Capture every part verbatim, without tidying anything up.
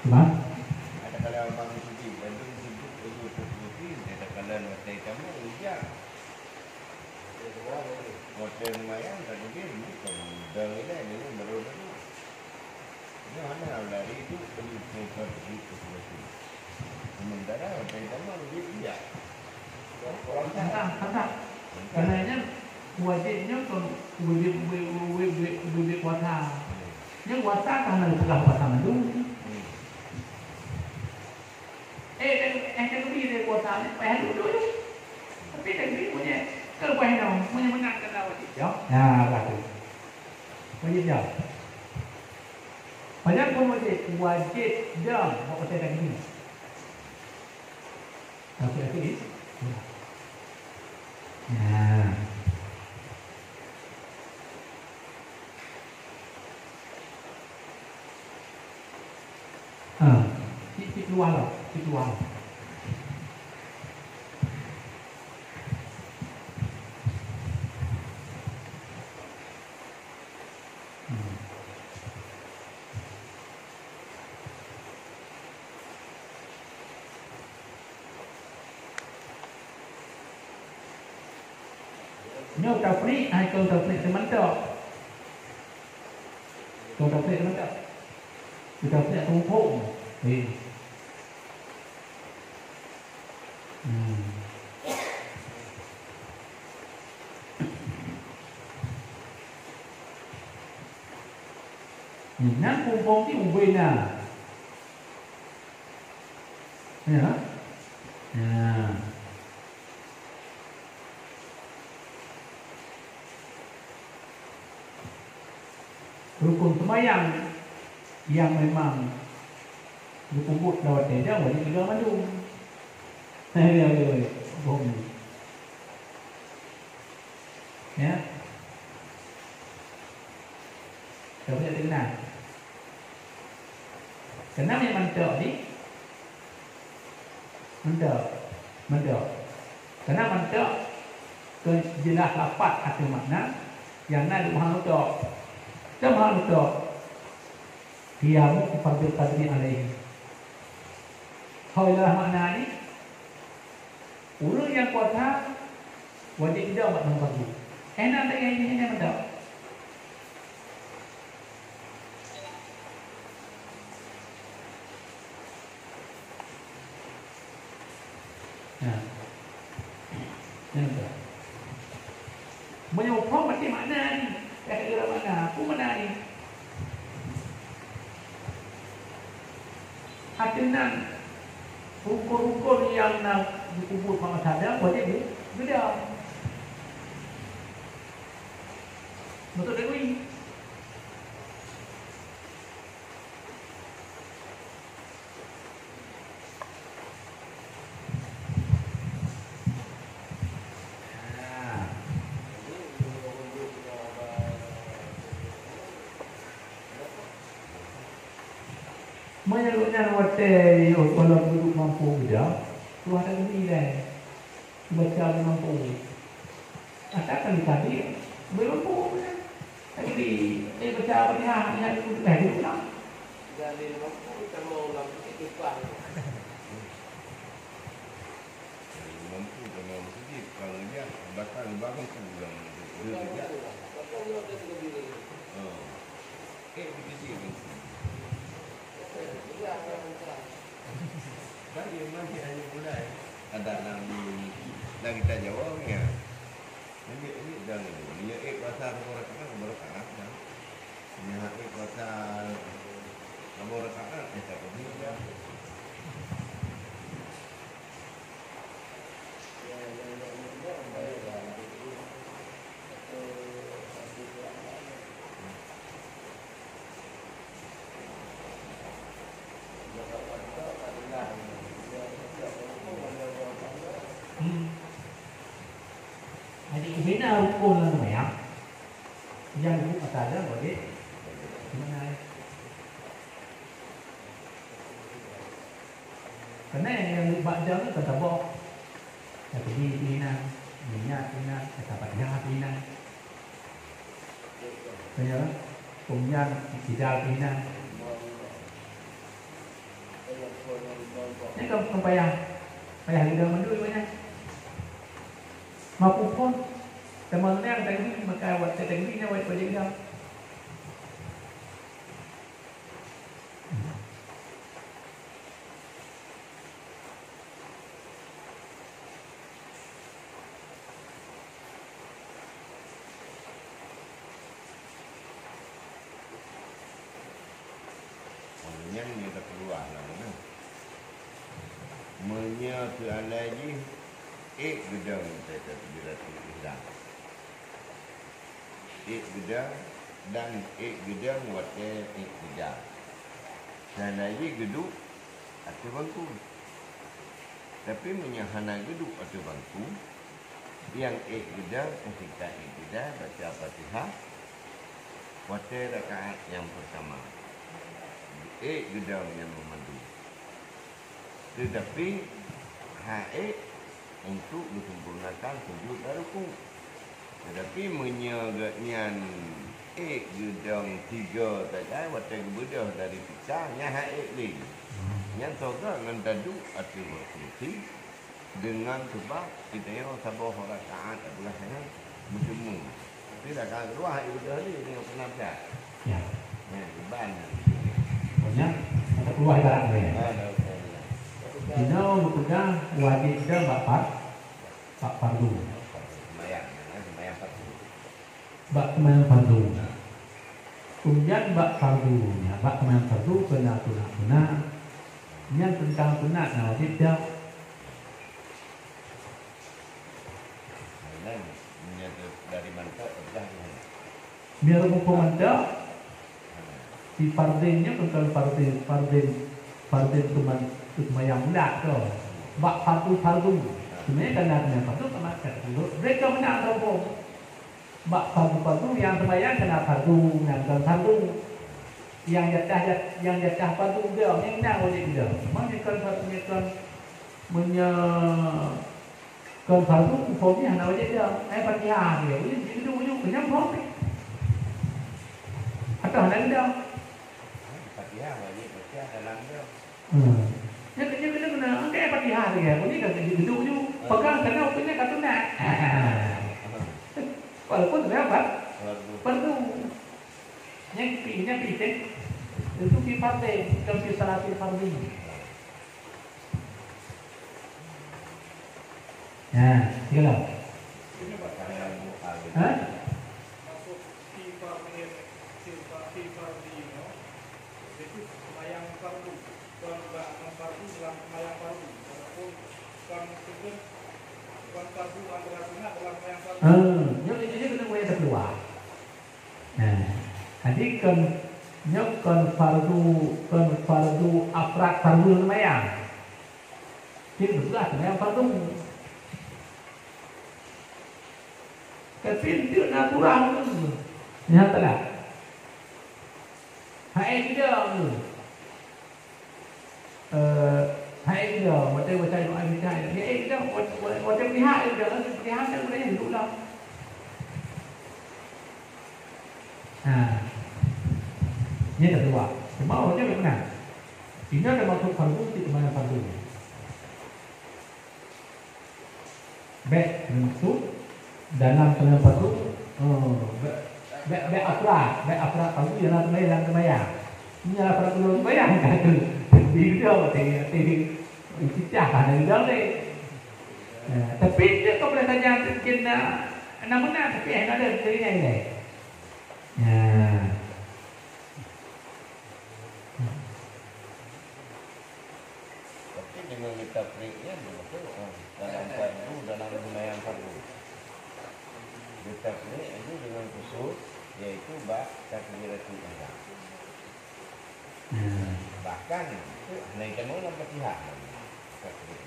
Bang? Ada kalau abang sujud, bandum sujud, sujud, sujud, sujud, dia tak kalah watèe kamu, ujak. Watèe lumayan, tak sujud, bukan. Dah nilai, dia baru dulu. Nyoe hana lari tu, perlu prepare diri ke sebelah tu. Sementara watèe kamu, dia tidak. Tantang, tantang. Karena nyan wajéb nyoe kon wajéb, wajéb, wajéb, wajéb puasa. Nyoe puasa ka hana geupeugah puasa mandum. Eh, dan, eh, dan lebih dari puasa ni, payah dulu, dulu. Tapi dan lebih punya, ke payah dong, punya menang kena wajéb. Ya, ya, lah tu. Wajéb ya. Padahal pun wajéb, wajéb dong, buat pasal daging. Tapi aku ni, ya. Ya. Ha, cit, cit luar lah, cit luar. Hmm. Nyoe tafriq, hai kong tafriq teumantok. Kong tafriq teumantok. Kong tafriq atau hukum. Eh. Hmm. Nyan kumpong di ubena. Ya. Ya. Rukun seumayang nyang memang geupeubuet lewat dada wajéb tiga mandum. Ya. Tapi tak dengar. Keunan nyang mantong ni, mantong, mantong. Keunan mantong keu jeulaih lapat ateueh makna nyang na di uhan utok. Teuh uhan utok. Qiyamu fardil qadri alaihi. Hoi lah makna ni, ureuëng nyang puasa wajéb idong bak ngon fardu. Eh, na lagée nyan, nyan mantong. Nah. Nyan mantong. Meunyoe phom maté makna ni, ka kira makna, peue makna ni? Ateueh nan rukon-rukon nyang na geupeubuet bak masa dang wajéb geu-, geudong. Beutôi tak, Wi? Meunyoe gobnyan watée yoh gohlom duek mampu beudôh, tuha that geubri ilée, baca mampu. Ata kali tadi, belom mampu. Jadi, eh, baca Fatihah, lihat dulu, eh, dulu lah. Dan dia mampu, kita mau lam sikit, lupa. Mampu, kalau sikit, kalau dia, belakang, belakang tu, yang dia, dia, dia. Belakang tu, belakang tu, dia, dia. Oh. Eh, begitu, mampu. Kan dia, memang dia hanya mulai. Ada dalam, dalam kita Jawa punya. Jadi, ini dah, dia, eh, bahasa Arab, orang kata, orang kata, kan? Nyan hana kuasa lamong rakaat, eh, tak boleh dah. Hmm. Jadi, ubena rukun lam seumayang. Nyang duek masa dang wajéb. Gimana, eh? Karena nyang, nyang bak dang tu kan saboh. Tapi di inan, minyak inan, kata Fatihah inan. Tanya lah, kemudian tidak inan. Dah mandum banyak. Mampu pun. Teman yang tadi maka awak tadi ni awak boleh dah. Nyan nyang teupeuluah lah, nah. Meunyoe teualai jih, ék geudong teuka biratul ihram. Ék geudong dan ék geudong watée ék geudong. Teualai jih geuduek ateueh bangku. Tapi meunyoe hana geuduek ateueh bangku, nyang ék geudong, ketika ék geudong baca Fatihah watée rakaat nyang peurtama. Ék geudong nyang meumadu. Teutapi hana ék untuk geusempurnakan sujud dan rukuk. Teutapi meunyoe gobnyan ék geudong tiga sagai watée geubeudôh dari pika, nyan hana ék lé. Nyan soe gét ngon taduek ateueh kursi deungon sabab geutanyoe saboh rakaat beurah nyan meuteumé. Tapi rakaat keudua hana ék beudôh lé, tanyoe peunah that. Ya. Nyan, iban nyan. Pokoknya, mata keuluwa ibarat dia. Ah, dah, dah, dah. Jinoe geupeugah wajéb dah bak par-, bak fardu. Sembahyang, ya, sembahyang fardu. Bak seumayang fardu. Kemudian bak fardu, ya, bak seumayang fardu kena sunat-sunat. Nyan teuntang sunat na wajéb dah. Lain, meunyoe dari mantap, peugah tu hana. Meunyoe rukun mantap, si fardin nyoe bukan fardin, fardin, fardin teuma-, seumayang bulat tu. Bak fardu-fardu. Sebenarnya kan ada fardu sama kan. Mereka menang sombong. Bak fardu-fardu, nyang seumayang kena fardu, nyang kon fardu. Nyang jatah, jat-, nyang jatah fardu dia, nyang na wajéb dia. Cuma nyang kon fardu, nyang kon, meunyoe kon fardu, hukum jih hana wajéb dia. Hai Fatihah dia, boleh jidong uju kenyang phom. Atau hana dia. Fatihah wajéb baca dalam dia. Hmm. Nyan, nyan kena, kena angkat Fatihah lagi, bunyi ka jadi duduk ju. Pegang kena, rupanya ka sunat. Walaupun sebenarnya apa? Fardu. Fardu. Nyan pi, nyan pi, kan? Itu pi fardin, bukan pi salatil fardin. Nah, silakan. Ha? Masuk pi fardin, pi fardin, no? Itu sembahyang fardu. Kon bak non fardu dalam sembahyang fardu. Walaupun kon sujud, kon fardu antara sunat dalam sembahyang fardu. Ah, nyoe, nyoe, nyoe keuneuk ulée teukeuluwa. Nah, jadi kon, nyoe kon fardu, kon fardu afrad fardu sembahyang. Jadi, beutôi sembahyang fardu. Tapi enteuk na kurang tu. Nyan telah. Hai tidak tu. Eh, hai gila, watée baca doa Iftitah, ya, eh, gila, wat-, wat-, watée meulihat, eh, gila, meulihat kan boleh dulu lah. Ha. Ini kedua. Cuma watée memang. Ini ada maksud fardu, cuma yang fardu. Bék meunyoe dalam seumayang fardu, oh, bék, bék, bék afrad, bék afrad fardu nyang na seumayang, seumayang. Nyang na fardu seumayang ka tu. Tiga, tiga, tiga. Pecah hana geudalam lé. Nah, tapi dia kau boleh tanya mungkin na, na meunan, tapi eh, na ada teringat ni. Nah. Tapi dengan geutafriq nyan beutôi, ha, dalam fardu, dalam seumayang fardu. Geutafriq itu dengan khusus, yaitu bak takbiratul ihram. Hmm. Bahkan, itu hana itamong lam Fatihah. Takbir.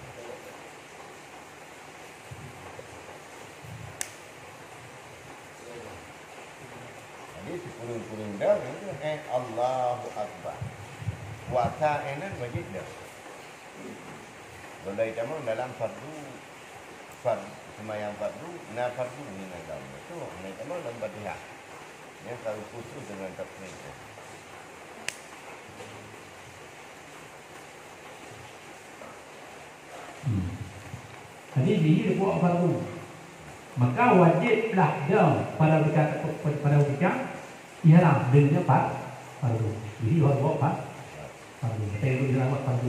Jadi, sikureueng-kureueng dong itu, eh, Allahu Akbar. Puasa, eh, nan wajib dong. Kalau itamong dalam fardu, fard-, seumayang fardu, na fardu ni na dong. Itu, na itamong dalam Fatihah. Yang tahu khusus dengan takbir. Hmm. Jadi bihi dibuat fardu. Maka wajib lah dia pada ketika, pada ketika ihram dengan far-, fardu. Bihi dibuat far-, fardu. Kita itu ihram buat fardu.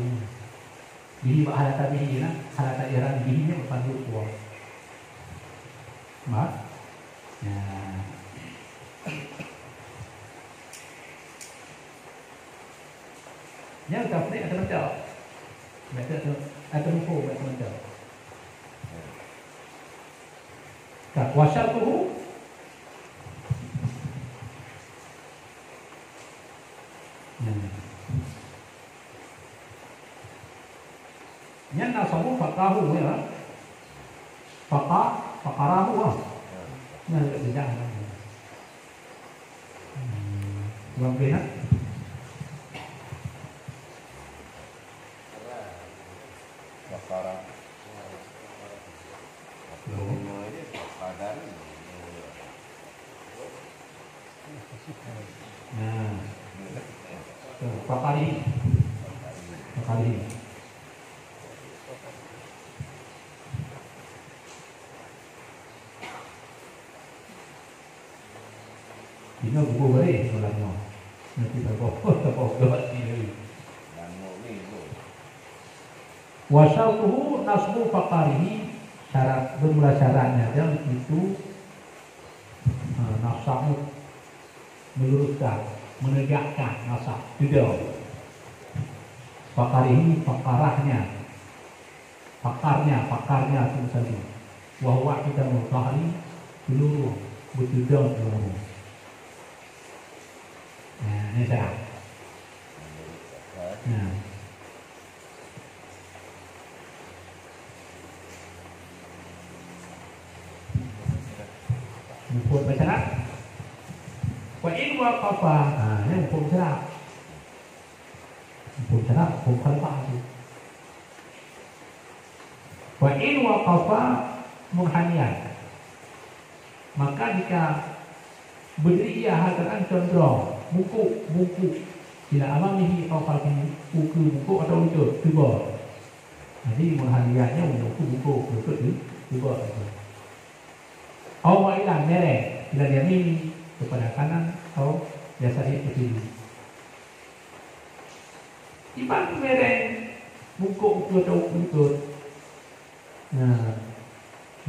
Bihi wa halata bihi na, halata ihram bihi nya fardu kuah. Mak? Ya. Nyan tafsir atau macam? Macam tu, atau mukho macam-macam. Ka, wa syartuhu. Hmm. Nyan nasabu faqahu, ya. Faqa-, faqarahu, ah. Nyan dekat lidah. Hmm. Kurang boleh, nak? Faqara. Belum. Faqara. Nah. Tuh, faqari. Faqari. Inoe geuboh bareh malam nyoe. Nanti taboh, taboh gawat ni lagi. Wa syartuhu nasbu faqarihi, syarat, bermula syaratnya dan itu, ha, nasab, meluruskan, menegakkan nasab, teudong. Faqarihi, faqarahnya. Faqarnya, faqarnya tu tadi. Wa huwa qidamul qahri, peuluru, beuteudong peuluru. Nah, ni syarat. Nah. Muphom beusyarah. Wa in waqafa. Ha, nyan muphom beusyarah. Muphom beusyarah, muphom mukhalafah tu. Wa in waqafa munhaniyan. Maka jika berdiri ia hal Quran condrong, bungkuk, bungkuk. Ila amamihi au khalfihi, ukeue bungkuk atau lutut, teuba. Jadi, munhaniyan nyoe ukeue bungkuk, lutut teu-, teuba. Au mailan, mereng, ilal yamini, kepada kanan, au yasari, ke kiri. Iban mereng, bungkuk ukeue atau lutut. Nah,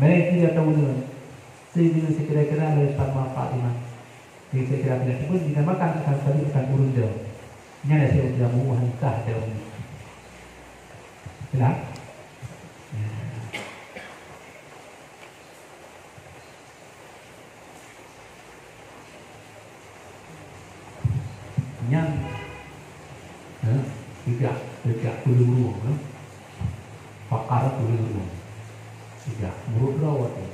mereng kiri atau uneuen. Sejenis sekira-kira dari sama Pak Imam. Jadi sekira-kira itu pun dinamakan akan tadi bukan urun dia. Nyan dah saya udah mau hantar dia. Jelas? Ya. Nyan, eh, tigak, tigak peuluru, eh. Pakar peuluru. Tigak, murut droe tu.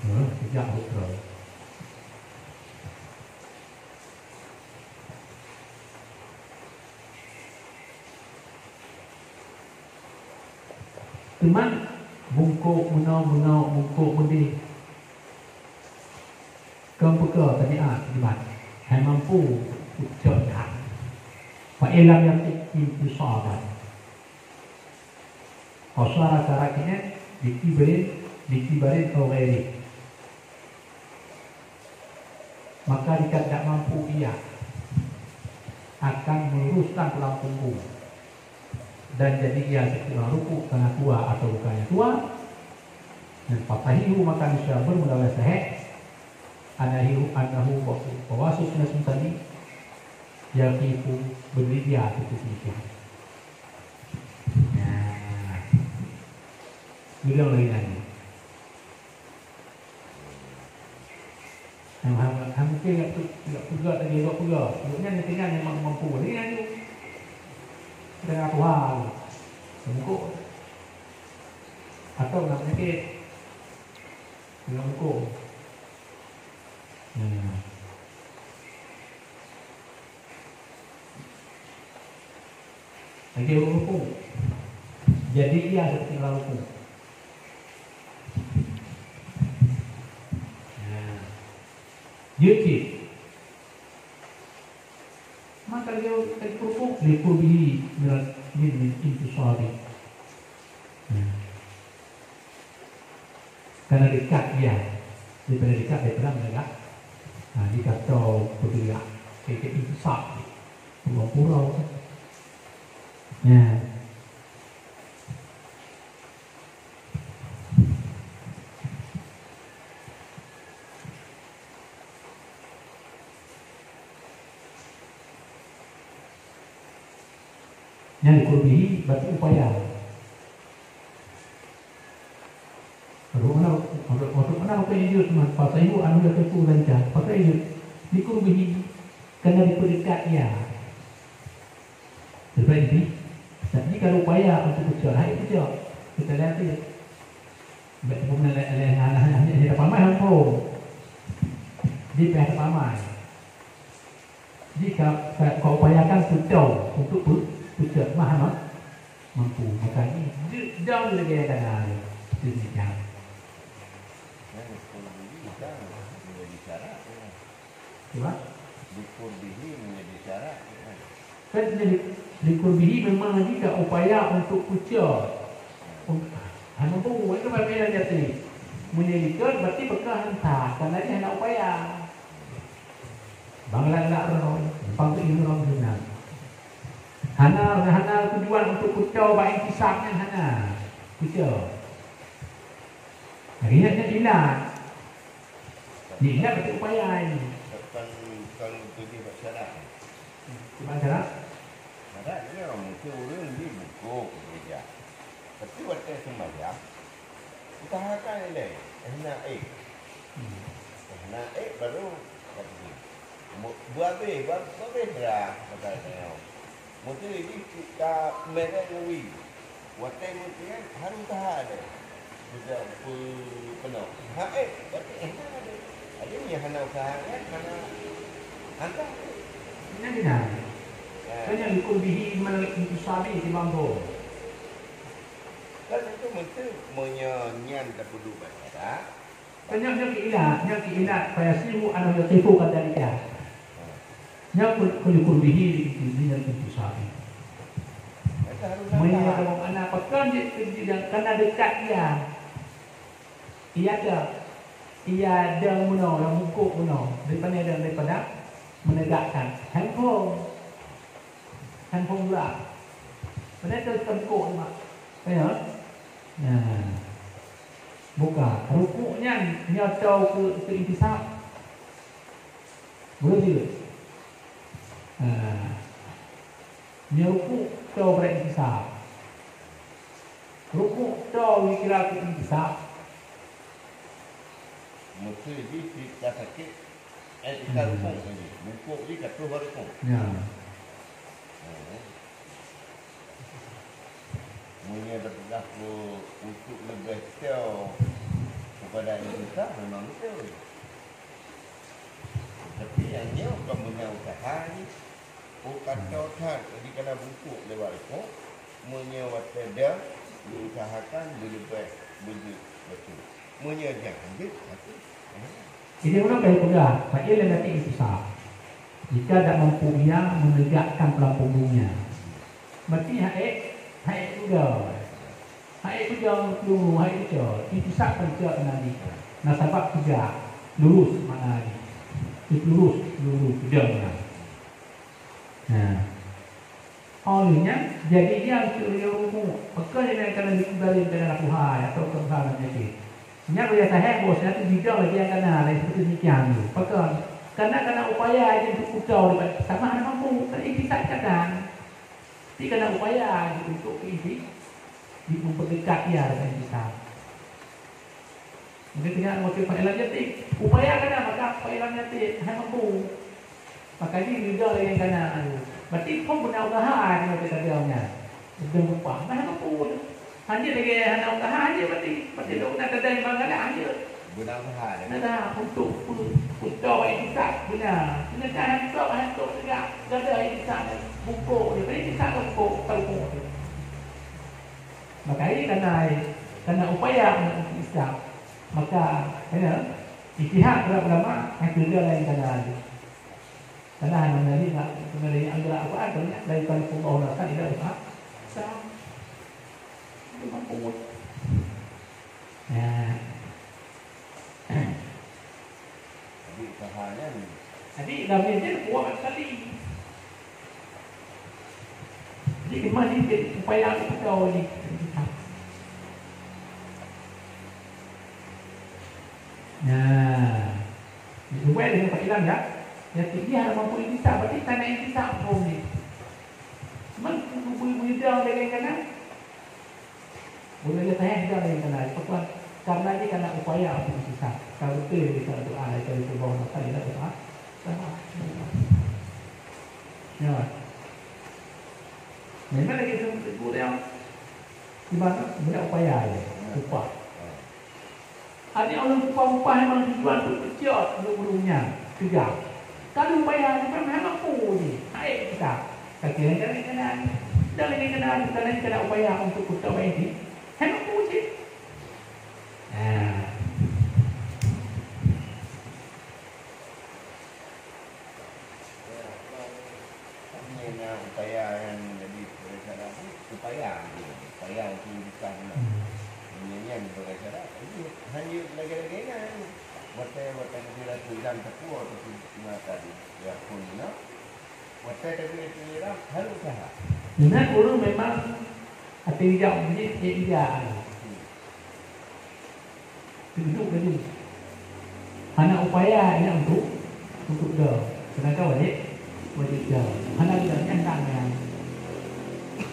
Eh, tigak murut droe. Teuma bungkôk meunoe-meunoe, bungkôk meudeh. Kon peue keu tabiat jimat, hai mampu ucok that. Fa in lam yatiq intisaban. Qasara syar'iyyah bi kibrin, bi kibarin aw ghairi. Maka jika tidak mampu ia akan meluruskan tulang punggung dan jadi ia seperti orang rukuk karena tua atau bukannya tua, dan fatahihu maka niscaya bermula sahih anahu anahu bawasu sunat tadi yaqifu berdiri dia seperti itu. Nah, bilang lagi nyanyi. Hang, hang, hang mungkin nak pe-, nak peugah lagi, nak peugah. Sebabnya nanti kan memang mampu. Ini kan tu. Dengan Tuhan. Sanggup. Atau nak penyakit. Dengan hukum. Hmm. Lagi ureueng rukuk. Jadi ia seperti orang rukuk. Nah. Jeuet cit. Maka lagi ureueng rukuk, lipur bihi mirat min, min intisabi. Nah. Karena dekat dia, daripada dekat, daripada menegak. Ha, di kata bergerak, kayak intisab, pura-pura. Ya. Nyan kurbihi berarti upaya. Untuk mana, untuk, untuk mana pakai jud, mah? Pasal ibu anu dah tepu rancang. Pakai jud. Di kurbihi, karena diperdekat dia. Seperti ini. Jadi kalau upaya untuk pecah, hai pecah. Kita lihat dia. Baik, bukan le-, le-, hanya, hanya, hanya dapat mai hangko. Di payah dapat mai. Jika ka, ka upayakan beutôi untuk pe-, peucok, mah hana mampu, maka jih jeuet dong lagèe dana demikian. Cuba? Likurbihi menjadi syarat. Kan jadi likurbihi memang jika upaya untuk peucok. Hana mampu, itu berbeda jadi. Meunyoe likot, berarti beukah hanta, karena dia hana upaya. Bang lak-lak roh, bang keuieng roh geunan. Hana, hana tujuan untuk kucau bak intisab nyan hana. Kucau. Lagèe nyan, nyan ilat. Nyan ilat beutôi upaya nyan. Bukan, bukan untuk dia buat syarat. Cuma syarat? Syarat dia mungkin orang dia bungkuk dia. Tapi watèe sembahyang, usahakan ilèe, eh, na ék. Hmm. Eh, na ék baru kata dia. Mu-, bu abéh, bu, bu abéh dara, kata dia. Mungkin ini kita merek ngui. Watèe mungkin harus usaha deh. Bisa pe-, penuh. Ha, ék, tapi eh, na ada. Ada yang hana usaha kan, hana angkat. Ini benar. Ya. Kan yang hukum bihi mana intisabi di mampu. Kan itu mesti meunyoe nyan tapeuduek bak syarat. Kan nyoe, nyoe keuilat, nyoe keuilat, fayasihu an yaqifu kadzalika. Nyoe kul-, kul-, qurbihi li, li, li intisabi. Meunyoe kamoe ana pakon jih, jih dan kana dekat dia. Ia ada, ia ada meunoe, lam bungkôk meunoe, daripada, daripada menegakkan. Handphone. Handphone pula. Padahal tu teungkok ni, Mak. Ya. Nah. Buka. Rukuk nyan, nyoe tau keu, keu intisab. Boleh juga. Nah. Nyoe rukuk tau bak intisab. Rukuk tau dikira keu intisab. Meusti jih ka sakét. Eh, tika rukuk tadi. Bungkôk jih ka troh bak rukuk. Ya. Hmm. Meunyoe tapeugah keu untuk leubeh teuh kepada intisab memang beutôi. Tapi nyang nyoe kon meunyoe usaha jih, oh, ka tho that, jadi kana bungkôk lewat rukuk, meunyoe watèe deuh, diusahakan beuleubeh beujeuet bacut. Meunyoe jeuet, bacut. Jadi, ulôn ka peugah, fa'in lam yati intisab. Jika tidak mampu ia menegakkan pelampung dunia. Berarti haék, haék peugah. Haék peugah, peluru, haék peugah. Intisab peugah Nabi. Nah, sabab peugah. Lurus makna ni. Lurus, lurus, peugah. Nah. Óh lheueh nyan, jadi dia untuk riweueng ruku. Pakon nyang kana dikugaling kana lakuhai atawa keuhai lam nyan cit. Nyan baya sahé bahwa siatu bidang lagèe nyang kana laén seperti demikian tu. Pakon? Karena kana upaya jih untuk putau daripada sama hana mampu, kan intisab kadang. Tapi kana upaya jih untuk inti, di memperdekat dia dengan intisab. Mungkin teuingat waktu Pak Ilham Yatim. Upaya kana maka Pak Ilham Yatim hai mampu. Maka jih rida lagèe kana anu. Berarti phon beuna usaha anu kata dia nya. Beudeueng upah. Nah mampu. Hanya lagèe hana usaha hanya berarti. Berarti dok na tadai bangala hanya. Beuna usaha dia. Nah dah untuk pu-, putau ai kita beuna. Beuna kan hantok hantok juga. Gada ai kita bungkôk dia. Berarti kita bungkôk, bungkôk dia. Maka ini karena, karena upaya aneuk Islam. Maka, ya, ijtihad para ulama, hai keureuja laén kana. Karena hana meunari nak, meunari anggara Al-Quran, banyak dari kalifullahu nafsan illa wus'aha. Itu mampu. Ya. Jadi, lam nyan kuat sekali. Jadi, keumaji upaya kita ni. Nah, diubah dengan Pak Ilham, ya. Yang tinggi hana mampu intisab, berarti tak nak intisab pun ni. Cuman, bui-bui dah dengan kanan. Bui-bui dah dengan kanan. Apa? Karena dia kena upaya untuk intisab. Kalau betul dia kena doa, dia kena doa, maka dia doa. Sama. Ya. Memang lagi satu guru yang ibarat benda upaya dia. Upah. Adak ureuëng upah-upah memang tujuan untuk peucok ureuëng nyan, cegah. Kalau upaya memang hana mampu jih, hai kita. Kaki lain jalan kanan. Dan lain kanan, bukan lain kena upaya untuk peucok baik jih. Hana mampu jih. Nah. Nyan na upaya nyang jadi peurasaan tu, upaya, upaya untuk bukan. Hmm. Nyan, nyan peurasaan. Jadi, hanya lagèe-lagèe nyan. Watèe, watèe keubiasaan tu, dan teukuah tu, tu, tu, tu, ya, pun, no. Watèe keubiasaan tu, harus usaha. Nyan ureuëng memang até ijak, jadi, eh, ijak. Hmm. Tunduk laju. Hana upaya ingat untuk, untuk dong. Sedangkan wajib, wajib dong. Hana dong, nyan dang nyan.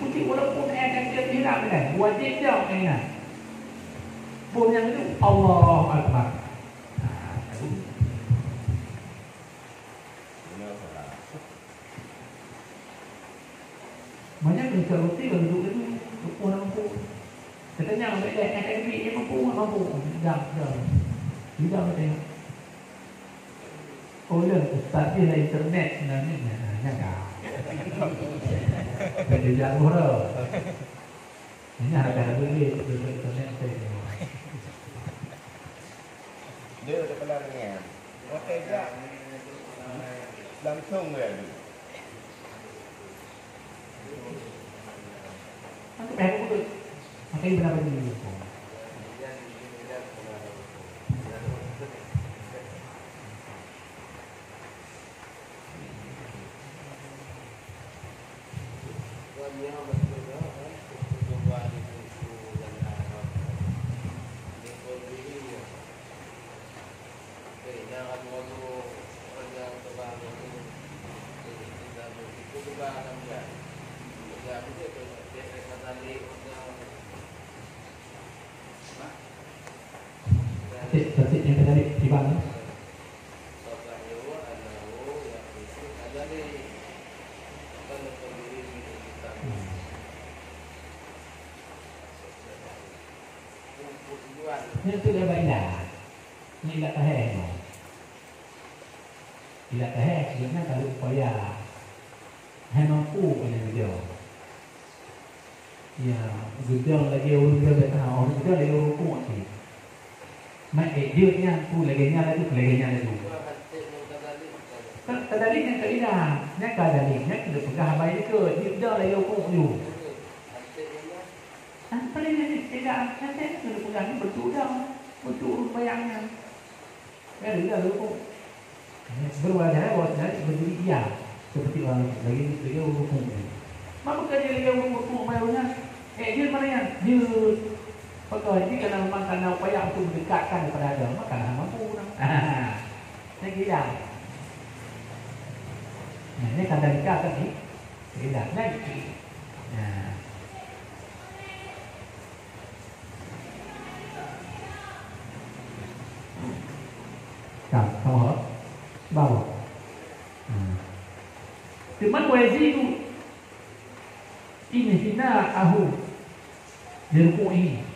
Kunci walaupun eh dan dia hilang kan, wajib dong eh nah. Pun yang itu, Allahu Akbar. Nah, baru. Banyak ke cak roti kalau duduk laju, lupa nak mampu. Katanya, "Ambil dah, nak ambil, dia mampu, tak mampu." Dah, dah. Dah, dah. Oh, ya, ustaz dia lah internet sebenarnya. Nah, nah, nah, dah. Dia jauh dah. Ini harga-harga dia, dia internet saya tengok. Dia ada pelan ni, ya. Okey, jak. Langsung dia tu. Cek, cek yang tadi tiba. Nyan tu dah baik dah. Nyan dah tahe nyoe. Dah tahe, sebenarnya kalau upaya hai mampu kena video. Ya, geudong lagèe ureueng geudong, ureueng geudong lagèe ureueng rukuk cit. Mak, eh, jeuet nyan, peue lagèe nyan laju, peue lagèe nyan laju. Kan tadalil nyan kaidah, nyan ka dalil, nyan keuneuk peugah haba jikeue, jeuet geudong lagèe rukuk ju. Kan paléng nyan kaidah, nyan keuneuk peugah nyan beutôi dong, beutôi ureueng bayang nyan. Kan dah rukuk. Berwajah bahwa sendiri berdiri diam seperti orang lagi lagi rukuk. Maka bukan dia lagi rukuk barunya. Eh, dia mana yang? Dia. Maka ini karena memang karena upaya untuk mendekatkan kepada Allah, maka hana mampu dah. Nah, gila. Nah, ini kadang-kadang ni, gila. Nah, gitu. Nah. Ka, ka ho? Ba ho? Hmm. Teuma wa yazidu inhina'ahu li ruku'ihi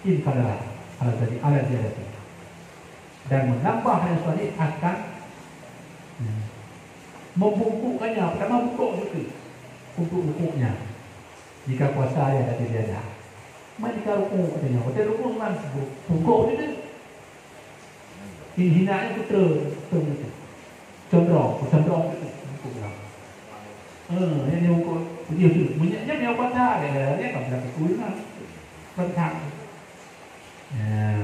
in qadara ala zadi-, ala ziyadati. Dan menambah yang tadi akan, hmm, membungkukkannya, pertama bungkuk juga untuk rukuknya. Jika puasa ya tadi dia dah. Mai jika rukuk katanya, watèe rukuk kan bungkuk gitu. Inhina'nya putra, putra gitu. Condrong, condrong gitu. Bungkuk lah. Eh, yang dia bungkuk, dia tu. Banyaknya dia puasa, dia, dia kan berlaku kurang. Bentang. Ya.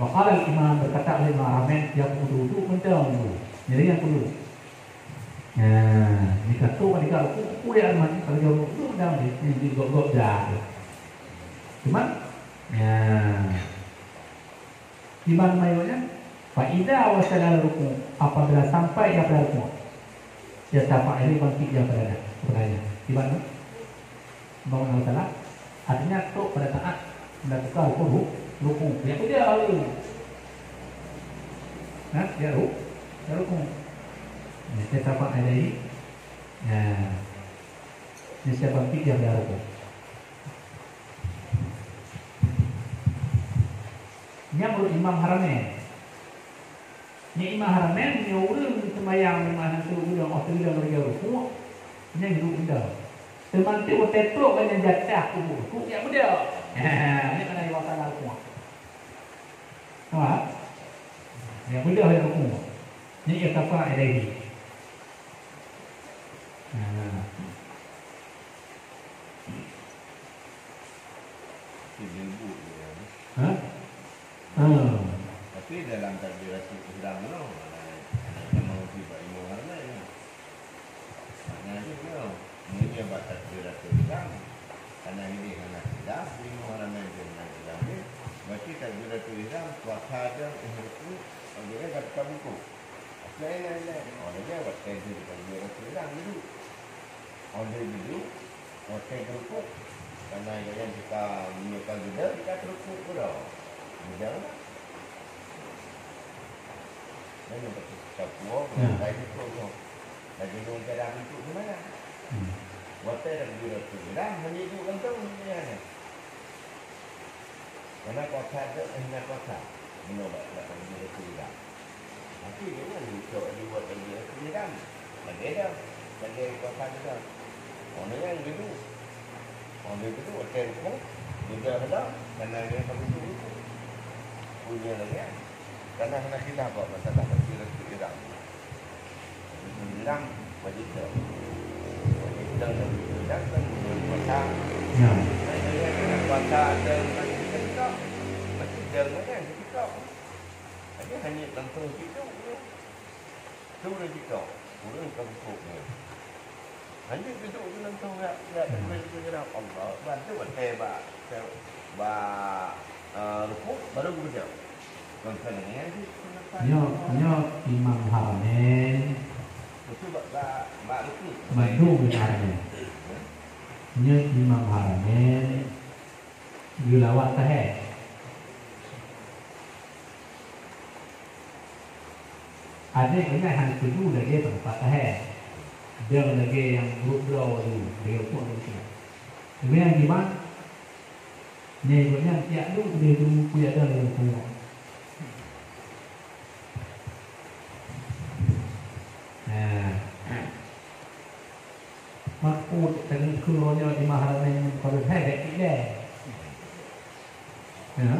Wa qala al-imam, berkata oleh Imam Haramain, "Ya kudu, kudu mantong dulu. Jadi yang kudu." Ya, ni katu pada ka rukuk, kuya man, kalau jauh rukuk dah ni, ni di gop-gop dah. Cuma, ya. Imam mayunya, fa idza wasala rukuk, apabila sampai dia pada rukuk, ya tapak ini bangkit dia pada dah, kepadanya. Imam Bangun Allah Taala, artinya tu pada saat melakukan rukuk, rukuk. Yang kedua lalu. Nah, dia rukuk, dia rukuk. Ini saya tapak ada ini. Nah, ini saya bangkit dia pada rukuk. Ini menurut Imam Haramain. Nyan Imam Haramain, nyoe ureueng seumayang limong hana teuh buleuen, oh, teuh buleuen lagèe rukuk, nyan hidup benda. Teuma teuk watèe trok ka nyan jatah kubu rukuk, jak beudôh. Nyan kana Imam Haramain rukuk. Nampak? Jak beudôh jak rukuk. Nyan irtafa'a ilaihi. Ha. Itu jilbab dia, kan? Ha? Ha. Tapi dalam takbiratul ihram tu, ada, ada nama uji bak Imam Haramain, kan? Maknanya tu, meunyoe bak takbiratul ihram, karena ini hana khilaf, Imam Haramain tu hana khilaf, berarti takbiratul ihram, puasa dan ihram tu, apabila dah buka buku. Lain-lain. Oh, jadi watèe jeuet ka jeuet rukuk lam julu. Oh, jeuet julu, watèe geurukuk. Karena gobnyan jika meunyoe ka geudong, jika teurukuk keudroe. Geudong lah. Dan yang kata kita puang, ya, lain rukuk tu. Lagi dua cara rukuk di mana? Hmm. Watèe dah jeuet rukuk lam, hanya ibu kantong, ya, ya. Karena kuasa tu, eh, hanya kuasa. Meunyoe bak, bak takbiratul ihram. Tapi dia nyan diucok, dibuat takbiratul ihram. Lagèe dah. Lagèe kuasa tu dah. Orang nyan geudong. Orang dia geudong, watèe rukuk, dia dah dah. Karena dia tak betul-betul. Punya lagi, ya. Karena hana khilaf bak masalah takbiratul ihram. Lam wajib dah. Wajib dah, wajib dah kan menurut kuasa. Ya. Saya kena kuasa dan bagi kita juga. Masih dah mana kita. Ada hanya langsung kita. Tu boleh kita. Boleh kita hukum dia. Hanya duduk tu langsung nak, nak, hmm, boleh kita gerak. Allah Akbar. Tu betul, bak, bak, ah, rukuk, baru kita. Nyoe, nyoe Imam Haramain. Mandum Imam Haramain. Nyoe Imam Haramain geulawat tahé. Adak ingat hana tuju lagèe teumpat tahé. Dong lagèe nyang brok-brok tu, lagèe rukuk tu. Tapi nyang iman, nyan gobnyan tiep duek lé guru kuyak dan lé guru. Nah. Maka teungku nyoe di mahal nyan kalau hai dak ilèe. Ya.